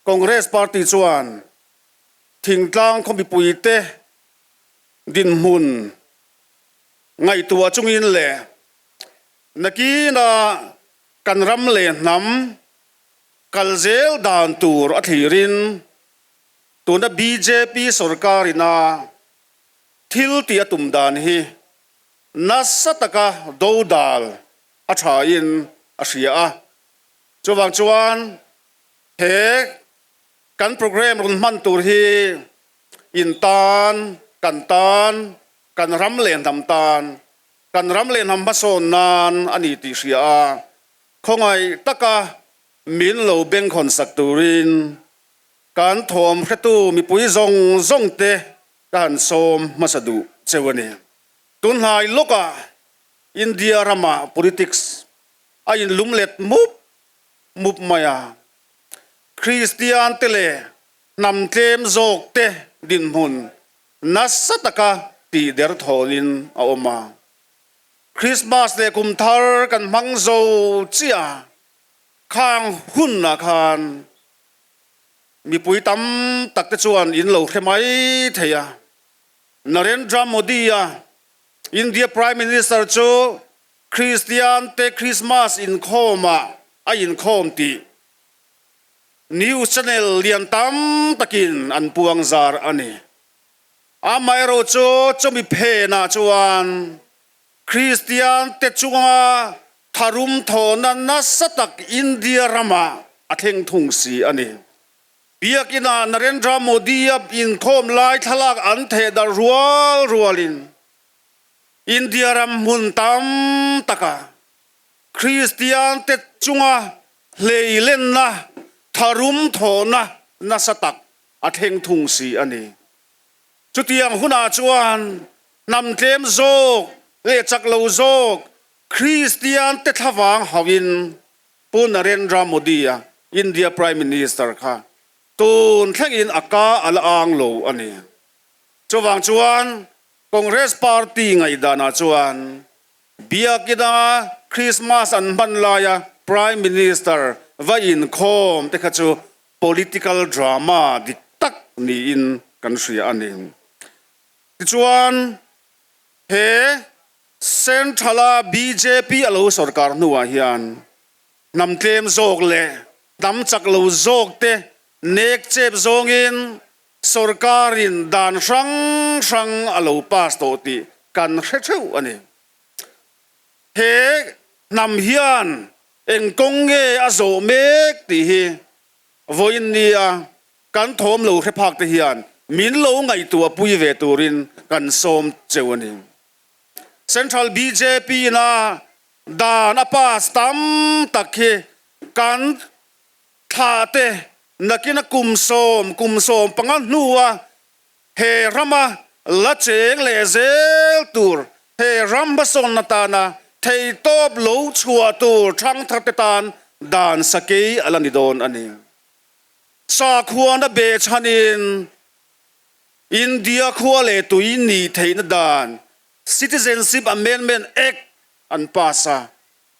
Congress Party chuan thingtlang khaw mipuite dinhmun ngaihtuah chungin leh nakina kan ram leh hnam kal zel dan tur a thlirin tuna bjp sorkarina thil tih a tum dan hi nasa taka dodal a thain a hria a. Chuvang chuan he kan programme rawn hman tur hi in tan, kan tan, kan ram leh hnam tan, kan ram leh hnam hmasawn nan a ni tih hria a, khawngaih taka min lo bengkhawn sak turin kan thawm hretu mipui zawng zawng te ka han sawm hmasa duh cheu a ni. Tunhnai lawkah India ramah politics a inlum let mup mup mai a, Kristian te leh hnam tlem zawk te dinhmun nasa taka tih der thawnin a awm a. Krismas leh kum thar kan hmang zo chiah a, khang hunah khan mipui tam tak te chuan in lo hre mai thei a. Narendra Modi-a India Prime Minister chu Kristian te Krismas inkhawmah a inkhawm tih news channel lian tam takin an puang zar a ni. Amaherawh chu chumi phenah chuan Kristian te chunga tharum thawhna nasa tak India ramah a thleng thung si a ni. Biakinah Narendra Modi-a inkhawm lai thlalak an theh darh rual rualin India ram hmun tam taka Kristian te chunga hleilenna, tharum thawhna nasa tak a thleng thung si a ni. Chutiang hunah chuan hnam tlem zawk leh chak lo zawk Kristian te thlavang hauhin Pu Narendra Modi-a, India Prime Minister kha tun thlengin a ka a la ang lo a ni. Chuvang chuan Congress Party ngaihdanah chuan Biakina Christmas an hman laia Prime Minister va inkhawm te kha chu political drama dik tak niin kan hria a ni. Tichuan he Central-a bjp a lo sorkar hnuah hian hnam tlem zawk leh hnam chak lo zawk te nek chep zawngin sorkarin dan hrang hrang a lo pass tawh tih kan hre theuh a ni. He hnam hian eng kawng nge a zawh mek tih hi vawiin nia kan thawm lo hre phak te hian min lo ngaihtuah pui ve turin kan sawm cheu a ni. Central bjp ina dan a pass tam tak hi kan thlah te nakina kum sawm kum 15 hnua he rama la cheng leh zel tur he ram hmasawnna tana theihtawp lo chhuah tur thangthar te tan dan sakei a la ni dawn a ni. Sakhuana behchhanin India khua leh tui nih theihna dan Citizenship Amendment Act an pass a,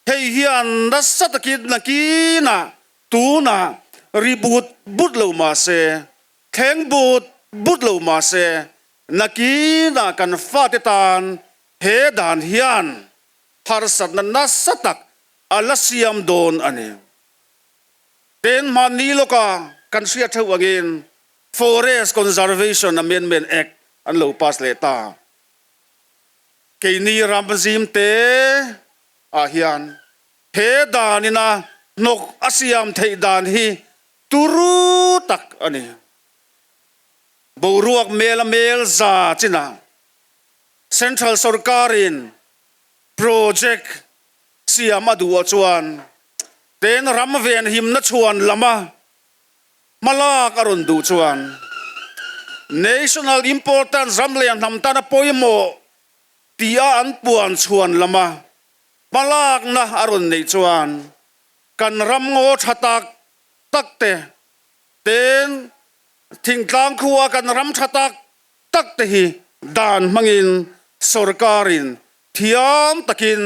hei hian nasa takin nakinah tunah ri but but lo mah se, thleng but but lo mah se, nakinah kan fate tan he dan hian harsatna nasa tak a la siam dawn a ni. Ten hmanni lawka kan hriat theuh angin Forest Conservation Amendment Act an lo pass leh ta. Keini ram zim te ah hian he dan ina hnawk a siam theih dan hi turu tak a ni. Boruak mel a mel za chinah Central sorkarin project siam a duh ah chuan ten ram venhimna chhuan lama Hmalak a rawn duh chuan National importance ram leh hnam tana pawimawh tia an puan chhuan lama hmalakna a rawn neih chuan kan ram ngaw tha tak tak te ten thingtlang khua kan ram tha tak tak te hi dan hmangin sorkarin thiam takin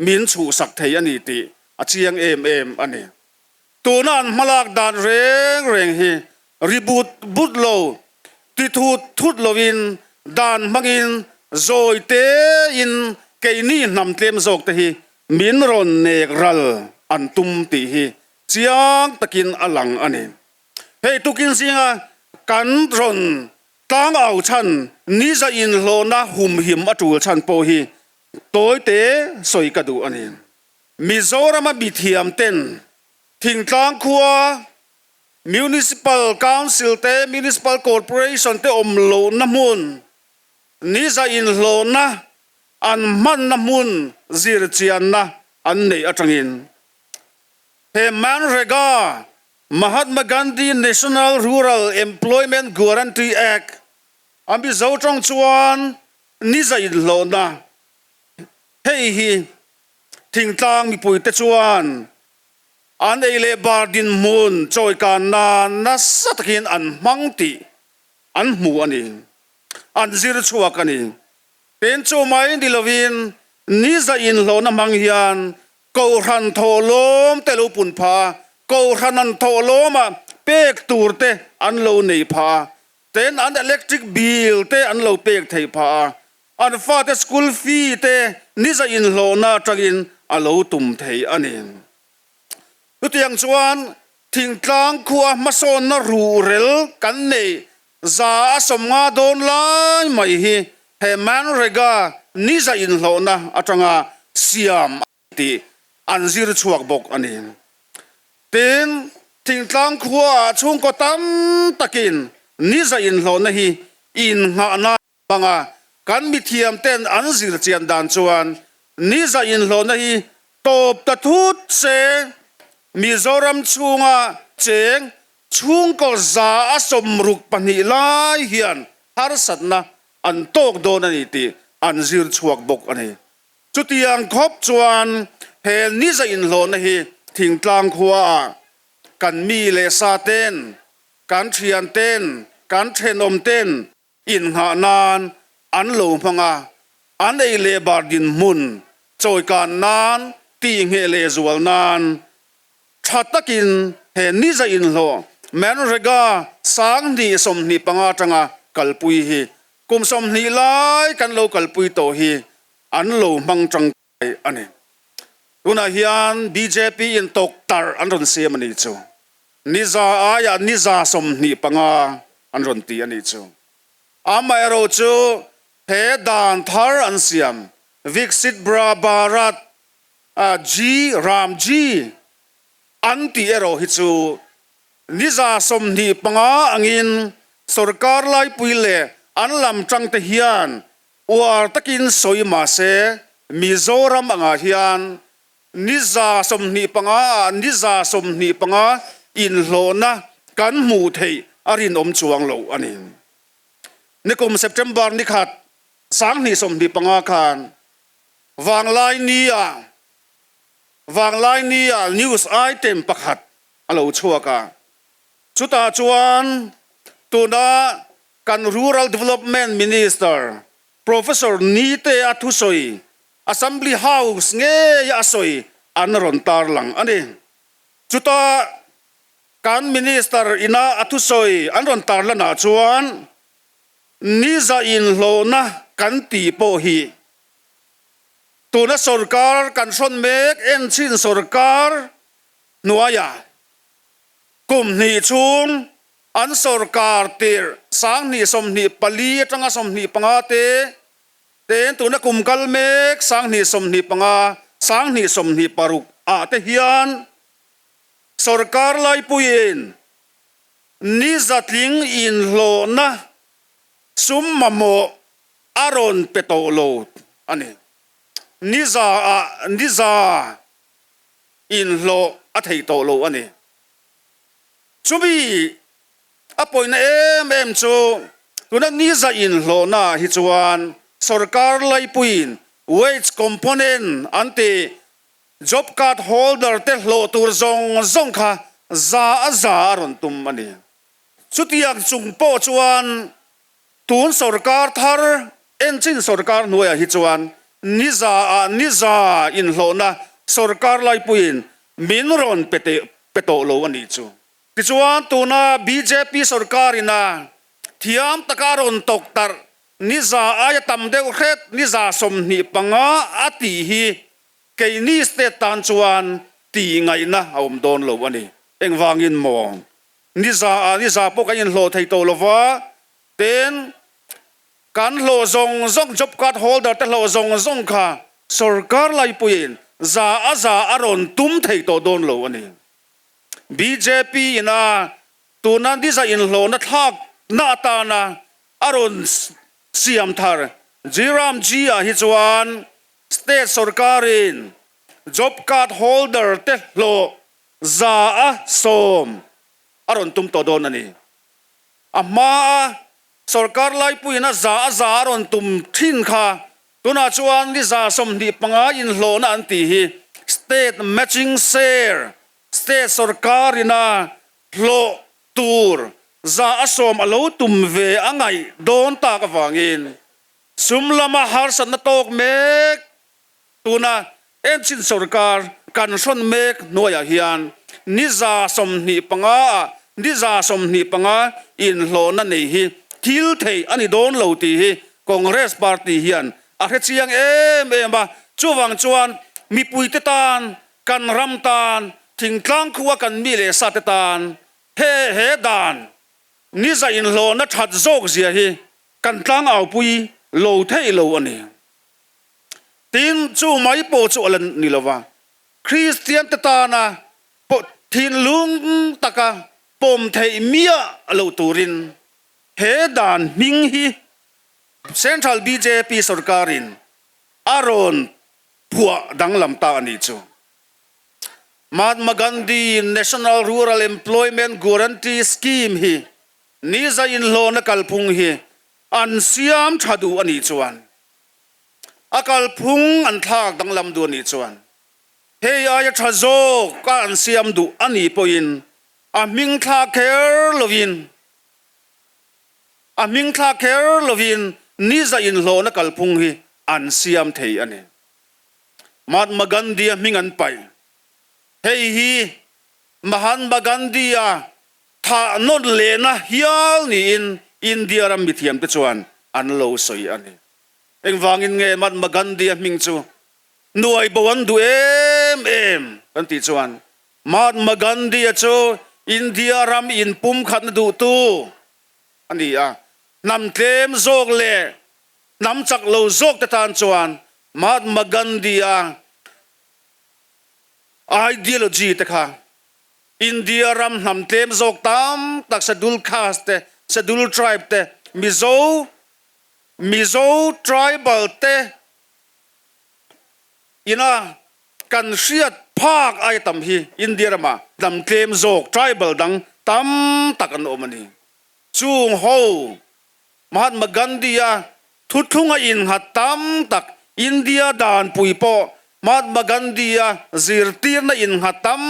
min chhuhsak thei a ni tih a chiang em em a ni. Tuna an hmalak dan reng reng hi ri but but lo, ti thut thut loin dan hmangin zawi tein keini hnam tlem zawk te hi min rawn nek ral an tum tih hi chiang takin a lang a ni. Hei tukin zinga kan rawn tlang au chhan niza inhlawhna humhim a tul chhan pawh hi tawite sawi ka duh a ni. Mizorama mithiam ten thingtlang khua Municipal Council te Municipal Corporation te awm lohna hmun, niza inhlawhna an hmanna hmun zirchianna an neih atangin he Manrega, Mahatma Gandhi National Rural Employment Guarantee Act, a Mizo tawng chuan niza inhlawhna hei hi Thingtlang mipuite chuan an ei leh bar dinhmun chawikan nan nasa takin an hmang tih an hmu a ni. An zir chhuak a ni. Pen chu mai ni lovin niza inhlawhna hmang hian Kohhran thawhlawm te lo pun phah a, Kohhran an thawhlawma pek tur te an lo nei phah a, ten an electric bill te an lo pek theih phah a, An fate school fee te niza inhlawhna atangin a lo tum thei a ni. Chutiang chuan thingtlang khua hmasawnna ruhrel kan neih 150 dawn lai mai hi he Manrega niza inhlawhna atanga siam a ni tih an zir chhuak bawk a ni. Tin, thingtlang khuaah chhungkaw tam takin niza inhlawhna hi innghahna Hmanga kan mithiam ten an zir chian dan chuan niza inhlawhna hi tawp ta thut se, Mizoram chhunga cheng chhungkaw 162 lai hian harsatna an tawk dawn a ni tih an zir chhuak bawk a ni. Chutiang khawp chuan he niza inhlawhna hi thingtlang khuaah kan mi leh sa ten, kan thian ten, kan thenawm ten Innghah nan an lo hmang a, an ei leh bar dinhmun chawikan nan tihngheh leh zual nan tha takin he niza inhlawh Manrega 2025 atanga kalpui hi kum 20 lai kan lo kalpui tawh hi an lo hmang tangkai a ni. Tunah hian bjp in tawktarh an rawn siam a nih chu. Niza aiah niza 25 an rawn ti a nih chu. Amaherawh chu he dan thar an siam Viksit Bharat G Ram G an tih erawh hi chu niza 25 angin sorkar laipui leh an lam tangte hian uar takin sawi mahse Mizoram angah hian Ni 25 ah ni 25 inhlawhna kan hmuh theih a rinawm chuang lo a ni. Nikum September ni khat 2025 khan Vanglaini ah Vanglaini ah news item pakhat a lo chhuak a, chutah chuan tuna kan Rural Development Minister Professor Nite-a thusawi Assembly House ngei a sawi an rawn tarlang a ni. Chuta kan Minister ina a thusawi an rawn tarlanah chuan niza inhlawhna kan tih pawh hi tuna sorkar kan hrawn mek enchhin sorkar hnuaiah kum hnih chhung an sorkar tirh 2024 atanga 25 te Ten tuna kum kal mek 2025, 2026 ah te hian sorkar laipuiin ni zatling inhlawhna sum mamawh a rawn pe tawh lo a ni. Ni za ah ni za inhlawh a thei tawh lo a ni. Chumi A pawina em em chu tuna niza inhlawhna ah hi chuan sorkar laipuiin wage component an tih job card holder te hlawh tur zawng zawng kha za a za a rawn tum a ni. Chutiang chung pawh chuan tun sorkar thar enchin sorkar hnuaiah hi chuan niza ah niza inhlawhna sorkar laipuiin min rawn pe teh. pe tawh lo a nih chu. Tichuan tuna bjp sorkarin a thiam taka a rawn tawk tarh ni za aia tam deuh hret ni 25 a tih hi keini state tan chuan tih ngaihna a awm dawn lo a ni. Engvangin maw? Ni za ah ni za pawh kan inhlawh thei tawh lova, tin kan hlawh zawng zawng job card holder te hlawh zawng zawng kha sorkar laipuiin za a za a rawn tum thei tawh dawn lo a ni. Bjp ina tuna ni za inhlawhna thlakna atana a rawn siam thar Jiram G ah hi chuan state sorkarin job card holder te hlawh 100% a rawn tum tawh dawn a ni. A hmaa sorkar laipuiin a 100% a rawn tum thin kha tunah chuan ni 25% inhlawhna an tih hi state matching share, state sorkarina hlawh tur 100% a lo tum ve a ngaih dawn tak avangin sum lama harsatna tawk mek Tuna Engine sorkar kan hrawn mek hnuaiah hian ni 25 ah ni 25 inhlawhna nei hi thil theih a ni dawn lo tih hi Congress party hian a hre chiang em em a. Chuvang chuan mipuite tan, kan ram tan, thingtlang khua kan mi leh sate tan he he dan ni za inhlawhna that zawk zia hi kan tlangaupui lo theih lo a ni. Tin, chu mai pawh chu a la ni lo va, Kristiante tana thinlung taka pawm theih miah loh turin he dan hming hi Central bjp sorkarin a rawn phuah danglam ta a nih chu. Mahatma Gandhi National Rural Employment Guarantee Scheme hi niza inhlawhna kalphung hi an siam tha duh a nih chuan A kalphung an thlak danglam duh a nih chuan hei aia tha zawk a an siam duh a nih pawhin a hming thlak kher lovin a hming thlak kher lovin niza inhlawhna kalphung hi an siam thei a ni. Mahatma Gandhi-a hming an paih. Hei hi Mahatma Gandhi-a thah nawn lehna hial niin India ram mithiamte chuan an lo sawi a ni. Engvangin nge Mahatma Gandhi-a hming chu nuai bo an duh em em kan tih chuan Mahatma Gandhi-a chu India ram inpumkhatna duhtu a ni a, hnam tlem zawk leh hnam chak lo zawk te tan chuan Mahatma Gandhi-a ideology te kha India ram hnam tlem zawk tam tak Scheduled Caste te, Scheduled Tribe te, Mizo Mizo tribal te ina kan hriat phak aia tam hi India ramah hnam tlem zawk tribal dang tam tak an awm a ni. Chung ho Mahatma Gandhi-a thuthlunga innghat tam tak India danpui pawh Mahatma Gandhi-a zirtirna innghat tam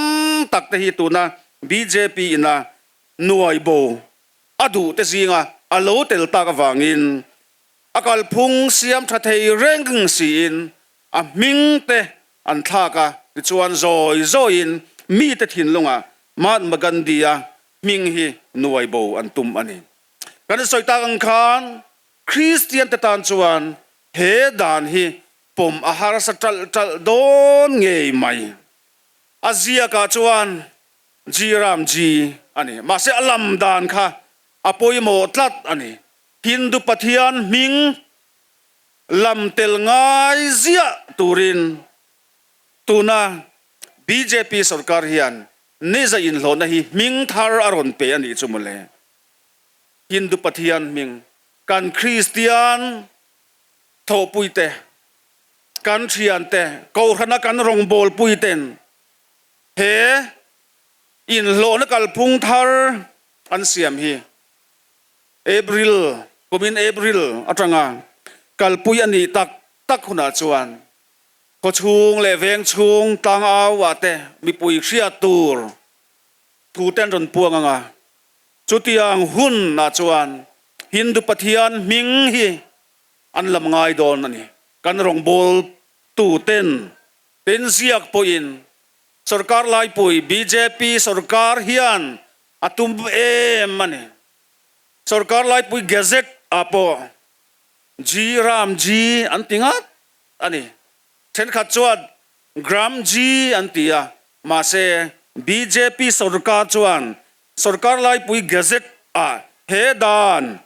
tak te hi tuna bjp ina nuai bo A duhte zinga a lo tel tak avangin a kalphung siam tha thei reng siin a hming te an thlak a, tichuan zawi zawiin mite thinlungah Mahatma Gandhi-a hming hi nuai bo an tum a ni. Kan sawi tak ang khan Kristian te tan chuan he dan hi pawm a harsa ṭalh ṭalh dawn ngei mai. A ziakah chuan Ji Ram Ji a ni. Mahse a lam dan kha a pawimawh tlat a ni. Hindu Pathian hming lam tel ngai ziah turin tuna bjp sorkar hian niza inhlawhna hi hming thar a rawn pe a nih chu mawle. Hindu Pathian hming kan Kristian thawhpuite, kan thiante, Kohhrana kan rawngbawlpuiten He inhlawhna kalphung thar an siam hi April, kumin April atanga kalpui a nih tak tak hunah chuan khawchhung leh vengchhung tlangau ah te mipui hriat tur thu te an rawn puang ang a, chutiang hun ah chuan Hindu Pathian hming hi an lam ngai dawn a ni. Kan rawngbawltu ten Tin ziak pawhin Sorkar laipui bjp sorkar hian a tum em a ni. Sorkar laipui gazette ah pawh G Ram G an ti ngat a ni. Thenkhat chuan Gram G an ti a, mahse bjp sorkar chuan sorkar laipui gazette ah he dan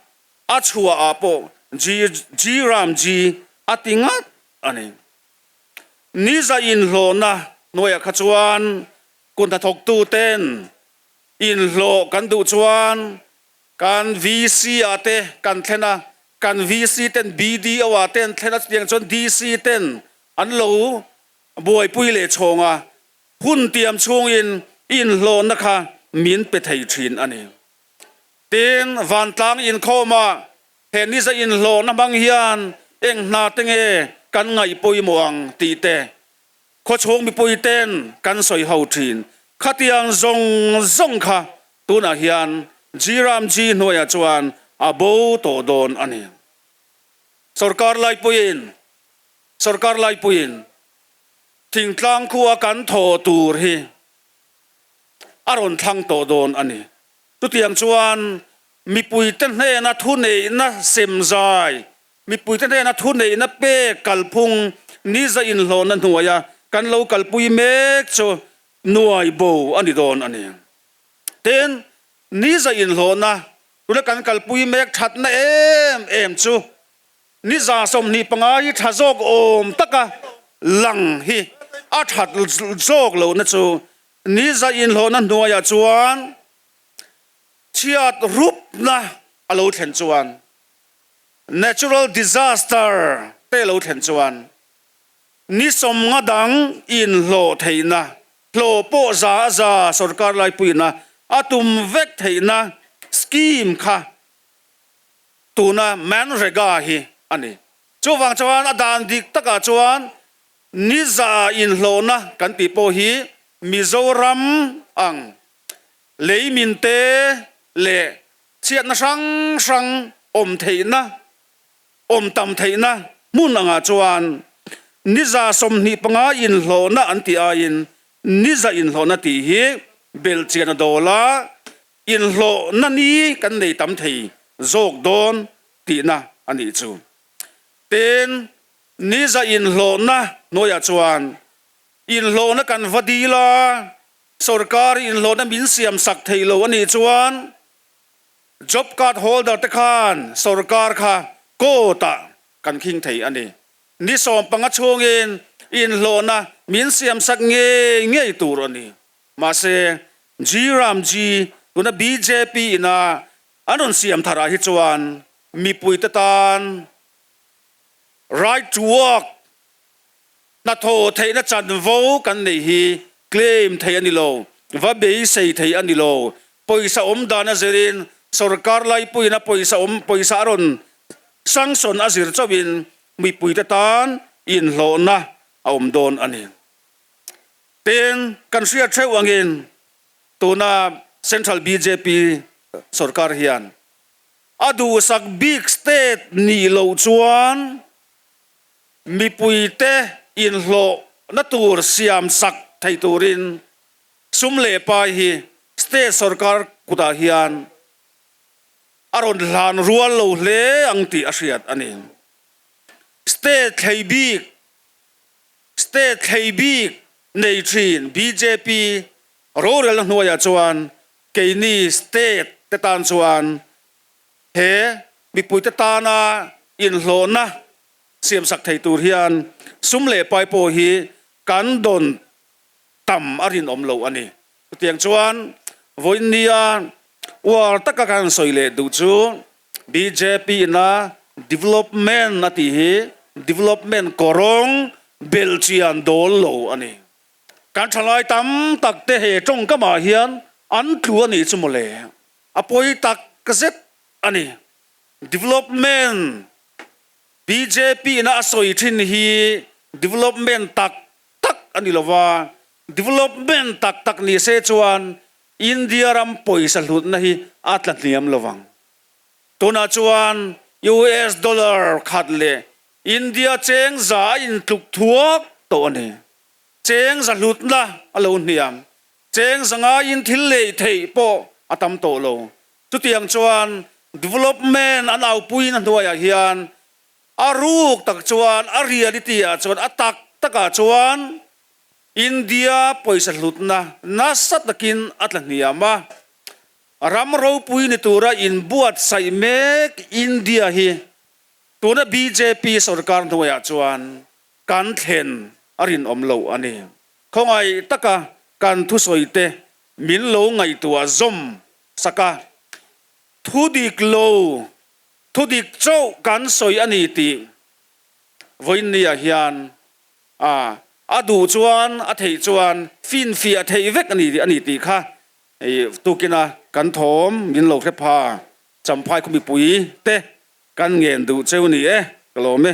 a chhuah ah pawh G G Ram G a ti ngat a ni. Niza inhlawhna hnuaiah kha chuan kut hnathawktuten inhlawh kan duh chuan kan VC ah te kan thlen a, kan VC ten BDO ah te an thlen a, chutiang chuan DC ten an lo buaipui leh chhawng a, hun tiam chhungin inhlawhna kha min pe thei thin a ni. Tin, vantlang inkhawmah He niza inhlawhna hmang hian eng hna te nge kan ngaih pawimawh ang tih te khawchhung mipui ten kan sawi ho thin. Khatiang zawng zawng kha tunah hian G-Ram-G hnuaiah chuan a bo tawh dawn a ni. Sorkar laipuiin Sorkar laipuiin thingtlang khua kan thawh tur hi a rawn thlang tawh dawn a ni. Chutiang chuan mipuite hnena thuneihna semzai, mipuite hnena thuneihna pek kalphung niza inhlawhna hnuaia kan lo kalpui mek chu nuai bo a ni dawn a ni. Tin, niza inhlawhna tuna kan kalpui mek thatna em em chu niza 25 hi tha zawk awm taka lang hi a that zawk lohna chu Niza inhlawhna hnuaiah chuan chhiat rupna a lo thlen chuan, natural disaster te lo thlen chuan ni 50 dang inhlawh theihna, hlawh pawh za a za sorkar laipuina a tum vek theihna scheme kha tuna Manrega hi a ni. Chuvang chuan a dan dik takah chuan Niza inhlawhna kan tih pawh hi Mizoram ang leimin te leh chhiatna hrang hrang awm theihna, awm tam theihna hmun angah chuan niza 25 inhlawhna an tih aiin niza inhlawhna tih hi belhchian a dawl a, inhlawhna ni kan nei tam thei zawk dawn tihna a nih chu. Tin, Niza inhlawhna hnuaiah chuan inhlawhna kan va dil a, sorkar inhlawhna min siam sak thei lo a nih chuan job card holder te khan sorkar kha court ah kan khing thei a ni. Ni 15 chhungin inhlawhna min siam sak ngei ngei tur a ni. Mahse, G Ram G tuna bjp ina an rawn siam tharah hi chuan mipuite tan Right to work, hnathawh theihna chanvo kan neih hi claim theih a ni lo, va beisei theih a ni lo. Pawisa awm dan a zirin sorkar laipuiin a pawisa awm pawisa a rawn sanction a zir chauhin mipuite tan inhlawhna a awm dawn a ni. Tin, kan hriat theuh angin tuna Central bjp sorkar hian A duhsak bik state nih loh chuan mipuite inhlawhna tur siam sak thei turin sum leh pai hi state sorkar kutah hian a rawn hlan rual lo hle ang tih a hriat a ni. State thlei bik State thlei bik nei thin bjp rorelna hnuaiah chuan Keini state te tan chuan he mipuite tana inhlawhna siamsak thei tur hian sum leh pai pawh hi kan dawn tam a rinawm lo a ni. Chutiang chuan vawiinnia uar taka kan sawi leh duh chu bjp ina development a tih hi development kawrawng belhchian dawl lo a ni. Kan thalai tam tak te he tawngkamah hian an tlu a nih chu mawle. A pawi tak zet a ni. Development bjp ina a sawi thin hi development tak tak a ni lova, development tak tak ni se chuan India ram pawisa hlutna hi a tla hniam lovang. Tunah chuan US dollar khat leh India cheng za a intluk thuak tawh a ni. Cheng za hlutna a lo hniam. Cheng za ngaiin thil lei theih pawh a tam tawh lo. Chutiang chuan development an aupuina hnuaiah hian a ruk tak chuan a reality ah chuan a tak takah chuan India pawisa hlutna nasa takin a tla hniam a. Ram ropui ni tura inbuatsaih mek India hi tuna bjp sorkar hnuaiah chuan kan thlen a rinawm loh a ni. Khawngaih taka kan thusawite min lo ngaihtuah zawm sak a, thu dik lo, thu dik chauh kan sawi a ni tih vawiinniah hian a a duh chuan a theih chuan finfiah theih vek a ni a ni tih kha Tukina kan thawm min lo hre pha, Champhai khaw mipui te kan ngen duh cheu ni e, ka lawm e.